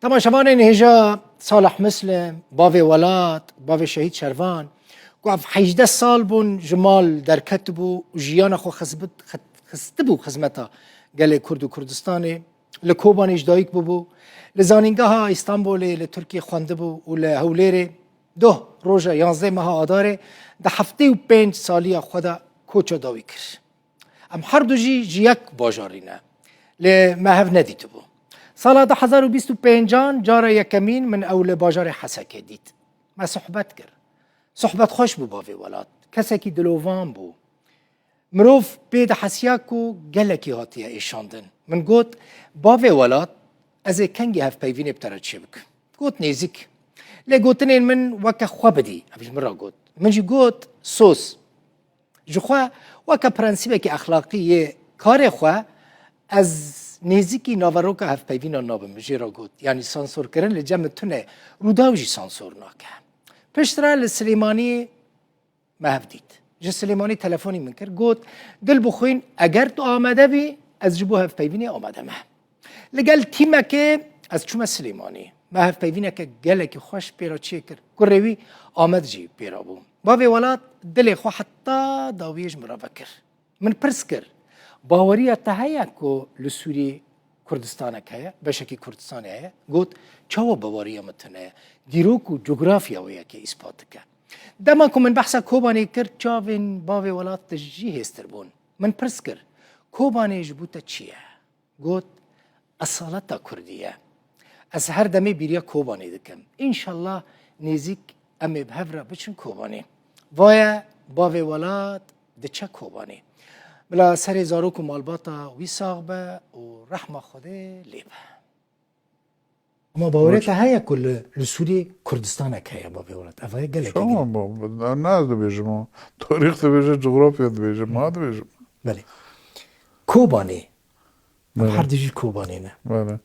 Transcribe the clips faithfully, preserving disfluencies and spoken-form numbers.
Temaşevanên hêja, Salih Muslim, bavê welat, bavê Şehîd Şervan, ku ev hejdeh sal bûn ji mal derketibû û jiyana xwe xizbit-, xit-, xistibû xizmeta gelê Kurd û Kurdistanê, li Kobanê ji dayik bûbû, li Zanîngeha Îstanbulê li Tirkiyê xwendibû û li Hewlêrê doh roja yanzdeh meha Adarê di heftê û pênc saliya xwe de koça dawî kir. Em her du jî ji yek bajarî ne. Lê me hev nedîtibû. Sala du hezar û bîst û pêncan cara yekemîn min ew li bajarê Hesekê dît. Me sohbet kir. Sohbet xweş bû bavê welat. Kesekî dilovan bû. Mirov pê dihesiya ku gelekî hatiye êşandin. Min got, bavê welat, ez ê kengî hevpeyvînê bi te re çêbikim. Got, nêzîk. Lê gotinên min weke xwe bidî, ev ji min re got. Min jî got, soz. Ji xwe weke prensîbekî exlaqî yê karê xwe ez nêzîkî naveroka hevpeyvînan nabim, jê re got. Yanî sansorkirin li cem min tune, Rûdaw jî sansor nake. Piştre li Silêmaniyê me hev dît. Ji Silêmanî telefonî min kir, got, dil bixwîn, eger tu amade bî, ez ji bo hevpeyvînê amade me. Li gel tîmekê ez çûme Silêmanî. Me hevpeyvîneke gelekî xweş pê re çêkir. Kurê wî Amed jî pê re bû. Bavê welat dilê xwe heta dawiyê ji min re vekir. Min pirs kir, baweriya te heye ku li Sûriyê Kurdistanek heye, beşekî Kurdistanê heye? Got, çawa baweriya min tune ye? Dîrok û cografya wê yekê îspat dike. Dema ku min behsa Kobanê kir, çavên bavê welat tijî hêztir bûn. Min pirs kir, Kobanê ji bo te çi ye? Got, esaleta kurdî ye. Ez her demê bîriya Kobanê dikim. Înşallah nêzîk em ê bi hev re biçin Kobanê. Vaye bavê welat diçe Kobanê. Bila serê zarok û malbata wî sax be û rehma Xwedê lê be. Ama bawerê te heye ku li, li Sûriyê Kurdistanek heye bavê welat? Ev heye gelekî Tamam, girîng. Bu, bu, ne ez dibêjim o. Tarîx dibêje, cografya dibêje, ma dibêjim. Belê. Kobanê. Belê. Her dijî Kobanê ne. Belê.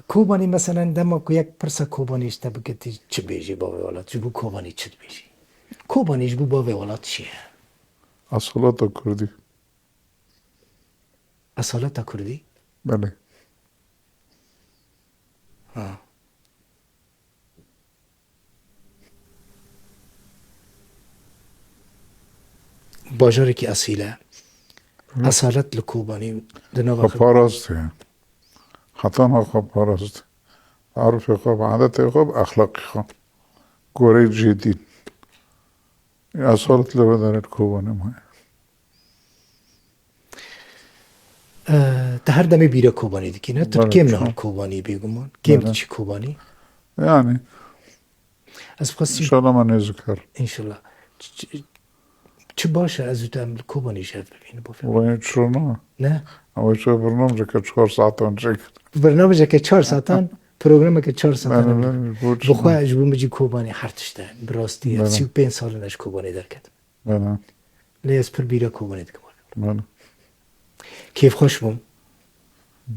Kobanê, meselen, dema ku yek pirsa Kobanê ji te bike, tu çi bêjî bavê welat? Ji bo Kobanê çi dibêjî? Kobanê ji bo bavê welat çi ye? Esaleta Kurdî. Esaleta Kurdî? Belê. Ha. Bajarekî esîl e. Hı. Esalet li Kobanî di nava Xwe xwe parast e. Heta niha xwe parast e. Bi erfê xwe, bi adetê xwe, bi exlaqê xwe. Goreyê cihê dîn. Esalet li vê derê li Kobanê maye. Ee, te her demê bîra Kobanê dikî, ne? Tu Belê, kêm niha çok. Kobanî bêguman. Kêm Belê. Diçî Kobanî. Yani. Ez xwestî İnşallah me nêzik her. İnşallah. Ç-, ç-, çi baş e, ez û te em li Kobanî ji hev bibînin, bo fêr. Vay, çi ne? Ne? Ama şu bernameceke çar saetan çek. Bernameceke çar saetan, programeke çar saetan Belê, em belê, bo çi Bi xwe ne? ji bo min cî Kobanî her tişt e. Bi rastî, Belê. sî û pênc sal in ez ji Kobanê derketim. Belê. Lê ez pir bîra Kobanê dikim. Belê. Kêfxweş bûm.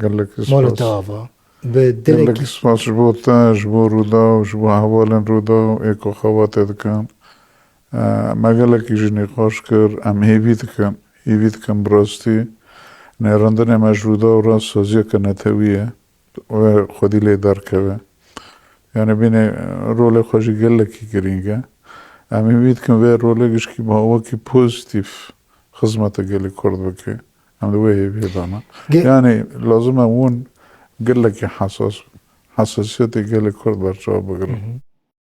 Gelek Mala spas. Te ava. Bi Gelek dilekî spas ji bo te, ji bo Rûdaw, ji bo hevalên Rûdaw, ê ku xebatê dikin. E, me gelekî jî nîqaş kir, em hêvî dikin, hêvî dikin bi rastî. Nêrandinê me ji Rûdaw re saziyeke netewî ye. Wê xwedî lê derkeve. Yani bînê rolê xwe jî gelekî girîng e. Em hêvî dikin vê rolê gişkî bi awakî pozîtîf xizmeta gelê Kurd bike. Em di wê hêviyê de ne. Ge- Yani lazim e hûn gelekî hesas, hesasiyetê gelê Kurd berçav bigirin. Hı hı.